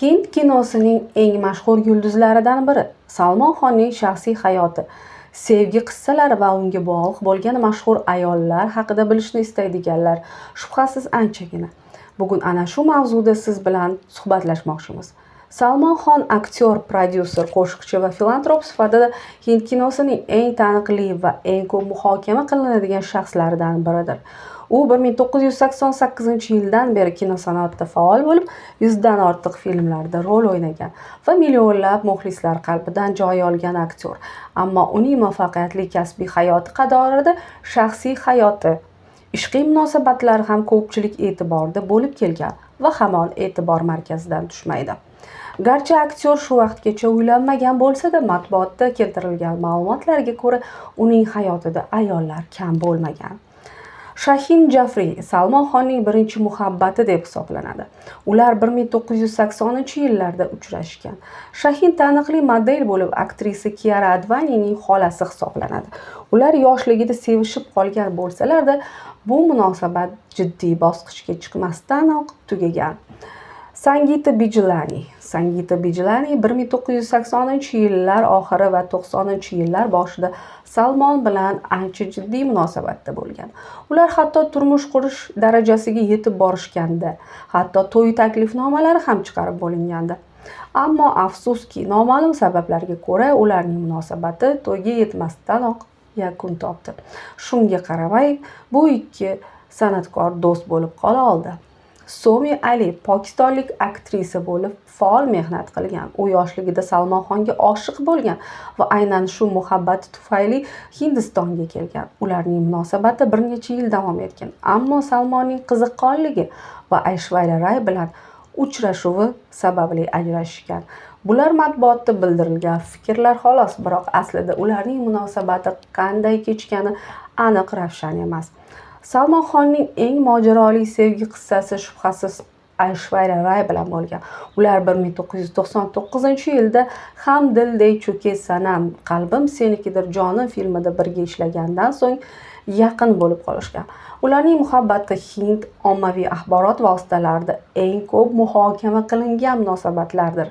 Hind kinosining eng mashhur yulduzlaridan biri Salmon Xonning shaxsiy hayoti, sevgi qissalari va unga bog'liq bo'lgan mashhur ayollar haqida bilishni istaydiganlar shubhasiz anchagina. Bugun ana shu mavzuda siz bilan suhbatlashmoqchimiz. Salmon Xon aktyor, prodyuser, qo'shiqchi va filantrop sifatida hind kinosining eng taniqli va eng ko'p muhokama qilinadigan shaxslaridan biridir. U 1988-yildan beri kino sanoatida faol bo'lib, 100 dan ortiq filmlarda rol o'ynagan va millionlab muxlislar qalbidan joy olgan aktyor. Ammo uning muvaffaqiyatli kasbiy hayoti qatorida shaxsiy hayoti, ishqiy munosabatlari ham ko'pchilik e'tiborida bo'lib kelgan va hamon e'tibor markazidan tushmaydi. Garchi aktyor shu vaqtgacha uylanmagan bo'lsa-da, matbuotda keltirilgan ma'lumotlarga ko'ra, uning hayotida ayollar kam bo'lmagan. Shahin Jafri Salmon Xonning birinchi muhabbati deb hisoblanadi. Ular 1980-yillarda uchrashgan. Shahin taniqli model bo'lib, aktrisa Kiara Advanining xolasi hisoblanadi. Ular yoshligida sevishib qolgan bo'lsalar-da, bu munosabat jiddiy bosqichga chiqmasdanoq tugagan. Sangita Bijlani. Sangita Bijlani 1980-yillar oxiri va 90-yillar boshida Salmon bilan ancha jiddiy munosabatda bo'lgan. Ular hatto turmush qurish darajasiga yetib borishgandi. Hatto to'y taklifnomalari ham chiqarib bo'lingandi. Ammo afsuski, noma'lum sabablarga ko'ra ularning munosabati to'yga yetmasdanoq yakun topdi. Shunga qaramay, bu ikki san'atkor do'st bo'lib qola oldi. Somi Ali pokistonlik aktrisa bo'lib faol mehnat qilgan. U yoshligida Salmon Xonga oshiq bo'lgan va aynan shu muhabbati tufayli Hindistonga kelgan. Ularning munosabati bir necha yil davom etgan. Ammo Salmonning qiziqqonligi va Ayshvarya Ray bilan uchrashuvi sababli ajrashishgan. Bular matbuotda bildirilgan fikrlar xolos, biroq aslida ularning munosabati qanday kechgani aniq ravshan emas. Salmon Xonning eng mojaroli sevgi qissasi shubhasiz Ayshvarya Ray bilan bo'lgan. Ular 1999-yilda Hum Dil De Chuke Sanam, Qalbim senikidir jonim filmida birga ishlagandan so'ng yaqin bo'lib qolishgan. Ularning muhabbati hind ommaviy axborot vositalarida eng ko'p muhokama qilingan munosabatlardir.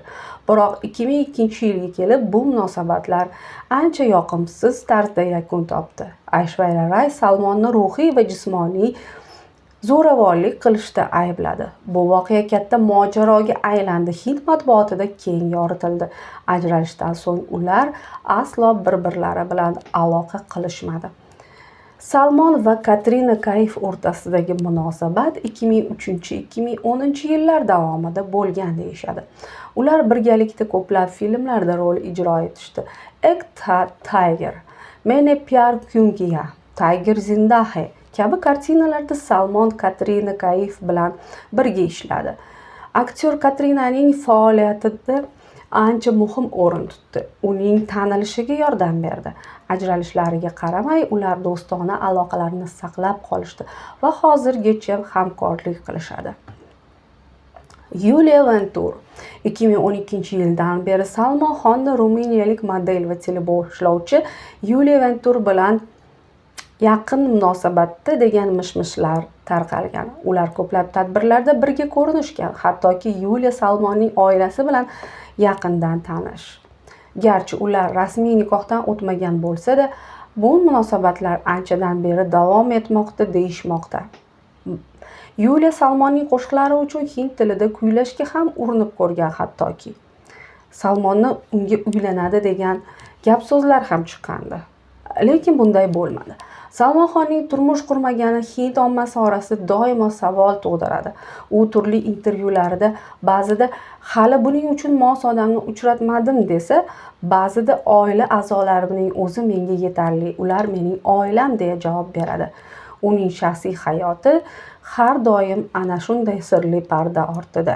Biroq 2002-yilga kelib bu munosabatlar ancha yoqimsiz tarzda yakun topdi. Ayshvarya Ray Salmonni ruhiy va jismoniy zo'ravonlik qilishda aybladi. Bu voqea katta mojaroga aylandi, hind matbuotida keng yoritildi. Ajralishdan so'ng ular aslo bir-birlari bilan aloqa qilishmadi. Salmon va Katrina Kayf o'rtasidagi munosabat 2003-2010 yillar davomida bo'lgan deyishadi. Ular birgalikda ko'plab filmlarda rol ijro etishdi. Ek Tha Tiger, Maine Pyar Kyun Kiya, Tiger Zinda Hai kabi kartinalarda Salmon Katrina Kayf bilan birga ishladi. Aktyor Katrinaning faoliyatida ancha muhim o'rin tutdi. Uning tanilishiga yordam berdi. Ajralishlariga qaramay, ular do'stona aloqalarni saqlab qolishdi va hozirgacha hamkorlik qilishadi. Yuliya Ventur. 2012-yildan beri Salmon Xonni ruminiyalik model va teleboshlovchi Yuliya Ventur bilan yaqin munosabatda degan mish-mishlar tarqalgan. Ular ko'plab tadbirlarda birga ko'rinishgan, hattoki Yuliya Salmonning oilasi bilan yaqindan tanish. Garchi ular rasmiy nikohdan o'tmagan bo'lsa-da, bu munosabatlar anchadan beri davom etmoqda deyishmoqda. Yuliya Salmonning qo'shiqlari uchun hind tilida kuylashga ham urinib ko'rgan hattoki. Salmonni unga uylanadi degan gap so'zlar ham chiqqandi. Lekin bunday bo'lmadi. Salmon Xonning turmush qurmagani hind ommasi orasida doimo savol tug'diradi. U turli intervyularida ba'zida hali buning uchun mos odamni uchratmadim desa, ba'zida oila a'zolarimning o'zi menga yetarli, ular mening oilam deya javob beradi. Uning shaxsiy hayoti har doim ana shunday sirli parda ortida.